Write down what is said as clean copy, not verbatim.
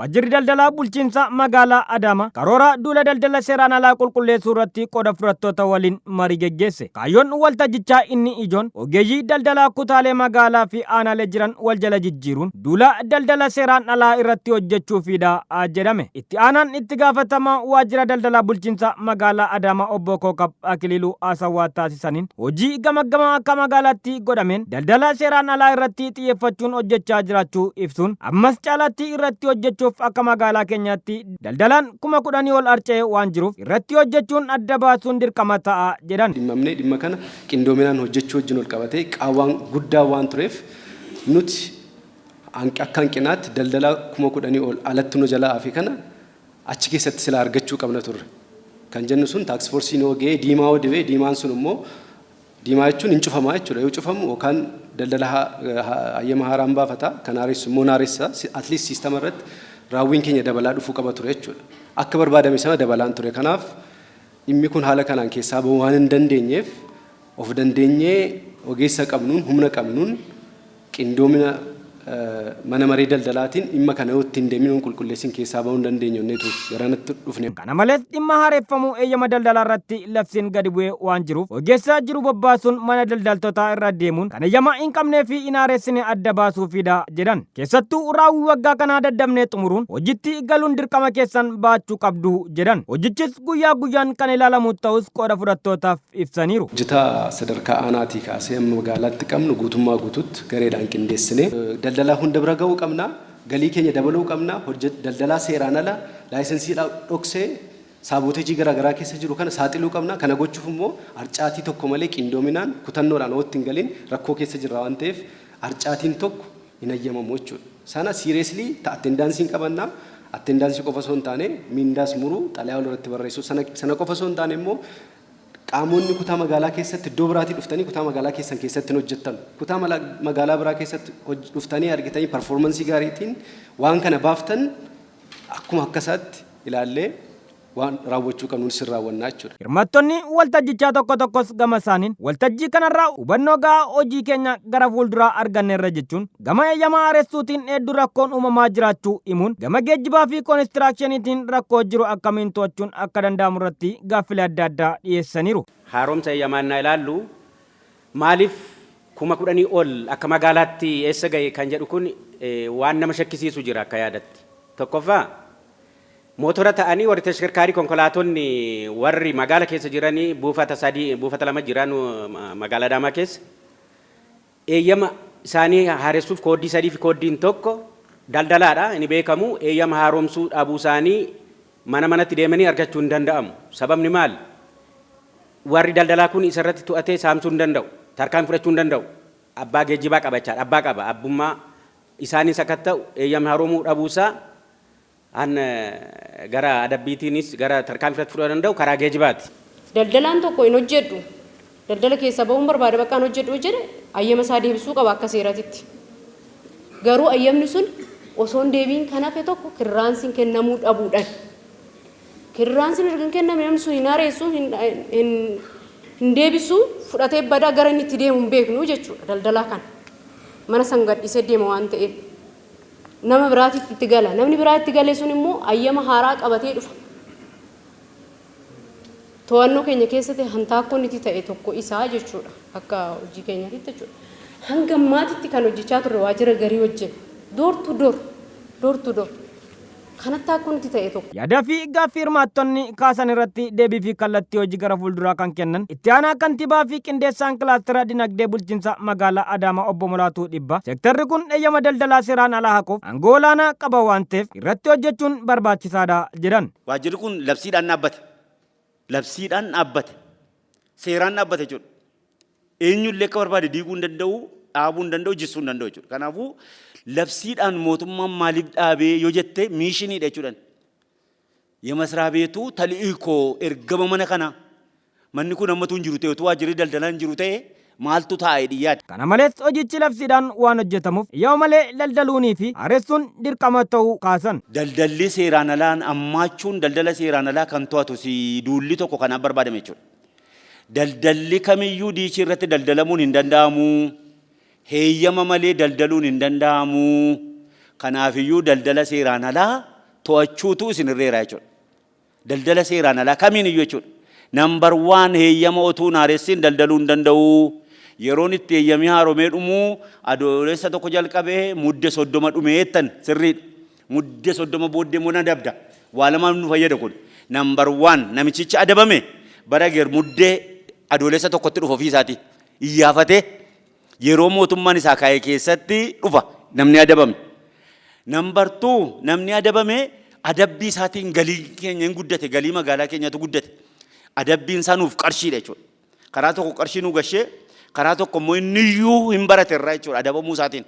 Waajjirri daldalaa bulchiinsa magaalaa Adaamaa karoora duula daldala seeraan alaa qulqulleessuu irratti qooda fudhattoota waliin marii geggeesse. Kaayyoon waltajjichaa inni ijoon ogeeyyii daldalaa kutaalee magaalaa fi aanaalee jiran wal jala jijjiiruun duula daldala seeraan alaa irratti hojjechuufidha jedhame. Itti aanaan itti gaafatamaa waajjira daldalaa bulchiinsa magaalaa Adaamaa obbo Kookab Akiliiluu haasawaa taasisaniin hojii gamaggama akka magaalaatti godhameen daldala seeraan alaa irratti xiyyeeffachuun hojjechaa jiraachuu ibsuun ammas caalaatti irratti hojjechuuf akka magaalaa keenyaatti daldalaan 10,000 ol harca'ee waan jiruuf irratti hojjechuun adda baasuun dirqama ta'a jedhan. Dhimmamnee dhimma kana qindoominaan hojjechuu wajjin wal qabatee qaawwaan guddaa waan tureef nuti akka hanqinaatti daldalaa 10,000 ol alatti nu jalaa hafe kana achi keessatti silaa argachuu qabna turre. Kan jennu sun task forceiin yoo ga'ee diimaa yoo dibee diimaan sun immoo diimaa jechuun hin cufamaa jechuudha. Yoo cufamu yookaan daldala hayyama haaraan baafata kan haaressu immoo haaressa at least systema irratti raawwiin keenya dabalaa dhufuu qaba ture jechuudha. Akka barbaadame sana dabalaan ture. Kanaaf dhimmi kun haala kanaan keessaa bahuu waan hin dandeenyeef of dandeenyee ogeessa qabnuun humna qabnuun qindoomina mana maree daldalaatiin dhimma kana yoo ittiin deeminu qulqulleessin keessaa bahuu hin dandeenyu inneetu garanatti dhufne. Kana malees dhimma haareffamuu eeyyama daldalaa irratti labsiin gadi bu'ee waan jiruuf ogeessa jiru bobbaasuun mana daldaltootaa irra deemuun kan eeyyama hin qabnee fi hin haaressine adda baasuufidha jedhan. Keessattuu raawwii waggaa kanaa daddabnee xumuruun hojiitti galuun dirqama keessan baachuu qabdu jedhan. Hojichis guyyaa guyyaan kan ilaalamu ta'us qooda fudhattootaaf ibsaniiru. Hojjetaa sadarkaa aanaatii kaasee amma magaalaatti qabnu guutummaa guutuutti gareedhaan qindeessinee daldalaa hunda bira ga'uu qabna. Galii keenya dabaluu qabna. Daldalaa seeraan ala licensii dhoksee sabotageii garaagaraa keessa jiru kana saaxiluu qabna. Kana gochuuf immoo harcaatii tokko malee qindoominaan kutannoodhaan ootti hin galiin rakkoo keessa jirra waan ta'eef harcaatiin tokko hin hayyamamu jechuudha. Sana seriously attendanceiin qabannaa. Attendanceii qofa osoo hin taane miindaas muruu xalayaa walirratti barreessuu sana qofa osoo hin taane immoo qaamonni kutaa magaalaa keessatti iddoo biraatii dhuftanii kutaa magaalaa keessan keessatti hin hojjettan. Kutaa magaalaa biraa keessatti dhuftanii argitanii performanceii gaariitiin waan kana baaftan akkuma akkasaatti ilaallee waan raawwachuu qabnu sin raawwannaa jechuudha. Hirmaattonni waltajjichaa tokko tokkos gama isaaniin waltajjii kanarraa hubannoo gahaa hojii keenya gara fuulduraa arganneerra jechuun gama eeyyamaa haaressuutiin hedduu rakkoon uumamaa jiraachuu himuun gama geejjibaa fi koonistiraakshiniitiin rakkoo jiru akkamiin to'achuun akka danda'amu irratti gaaffilee adda addaa dhiyeessaniiru. Haaromsa eeyyamaa innaa ilaallu maaliif 10,000 ol akka magaalaatti eessa ga'e kan jedhu kun waan nama shakkisiisu jira akka yaadatti. Tokkoffaa, mootora ta'anii warri tashkarkaarii konkolaatonni warri magaala keessa jiranii buufata sadii, buufata lama jiran magaalaa Adaamaa keessa eeyyama isaanii haaressuuf kooddii sadii fi kooddiin tokko daldalaadha inni beekamu. Eeyyama haaromsuu dhabuu isaanii mana manatti deemanii argachuu hin danda'amu. Sababni maal? Warri daldalaa kun isarratti to'atee saamsuu hin danda'u. Tarkaanfii fudhachuu hin danda'u. Abbaa geejjibaa qabachaadha. Abbaa qaba. Abbummaa isaanis akka ta'u eeyyama haaromuu dhabuusaa an gara adabbiitiinis gara tarkaanfii irratti fudhachuu danda'u karaa geejjibaati. Daldalaan tokko hin hojjedhu, daldala keessaa bahuun barbaada, bakka hin hojjedhu jedhe ayyama isaa deebisuu qaba akka seeratitti. Garuu ayyamni sun osoo hin deebiin kan hafe tokko clearanceiin kennamuu dhabuudhaan. Clearanceiin erga hin kennamne namni sun hin hareessu, hin deebisu, fudhatee badaa gara inni itti deemu hin beeknu jechuudha daldalaa kana. Mana san gadhiisee deema waan ta'eef. Nama biraatitti itti gala. Namni biraa itti gale sun immoo ayyama haaraa qabatee dhufa. To'annoo keenya keessatti hantaakkoon itti ta'e tokko isaa jechuudha. Akka hojii keenyaatti jechuudha. Hanga ammaatitti kan hojjechaa turre waajjira garii wajjin door to door, door to door. Kanatti akkoon itti ta'e tokko. Yaada fi gaaffii hirmaattonni kaasan irratti deebii fi kallattii hojii gara fuulduraa kan kennan itti aanaa kantiibaa fi qindeessaan kilaastera dinagdee bulchiinsa magaalaa Adaamaa obbo Mulaatuu Dhibba seektarri kun eeyyama daldalaa seeraan alaa haquuf aangoo olaanaa qaba waan ta'eef irratti hojjechuun barbaachisaadha jedhan. Waajjirri kun labsiidhaan dhaabbate. Labsiidhaan dhaabbate. Seeraan dhaabbate jechuudha. Eenyullee akka barbaade diiguu hin danda'u, dhaabuu hin danda'u, jissuu hin danda'u jechuudha. Kanaafuu labsiidhaan mootummaan maaliif dhaabee yoo jette missioniidha jechuudha. የመስሪያ ቤቱ ተልእኮ ergama mana kanaa manni kun ammatu hin jiru ta'e utuu waajjirri daldalaa hin jiru ta'e maaltu ta'a jedhii. Kana malees hojichi labsiidhaan waan hojjetamuuf eeyyama malee daldaluunii fi haaressuun dirqama ta'uu kaasan. Daldalli seeraan alaan ammaachuun daldala seeraan alaa kan to'atu si duulli tokko kanaaf barbaadame jechuudha. Daldalli kamiyyuu diichii irratti daldalamuun hin danda'amu. Heeyyama malee daldaluun hin danda'amu. Kanaafiyyuu daldala seeraan alaa to'achuutu isin irreera jechuudha. Daldala seeraan alaa kamiin iyyuu jechuudha. Number one, heeyyama otuu hin haaressin daldaluu hin danda'u. Yeroon itti heeyyamii haaromee dhumuu Adoolessa 1 jalqabee Mudde 30 dhumee jettan sirriidha. Mudde 30 booddee immoo na dabda. Waa lamaaf nu fayyada kun. Number one, namichichi adabame bara ger muddee Adoolessa 1tti dhufa ofii isaatii. Iyyaafatee yeroo mootummaan isaa kaa'e keessatti dhufa namni adabame. Number two, namni adabame adabbii isaatiin galii keenya hin guddate, galii magaalaa keenyatu guddate. Adabbiin isaa nuuf qarshiidha jechuudha. Karaa tokko qarshii nu gashee, karaa tokko immoo inni iyyuu hin barate irraa jechuudha adabamuu isaatiin.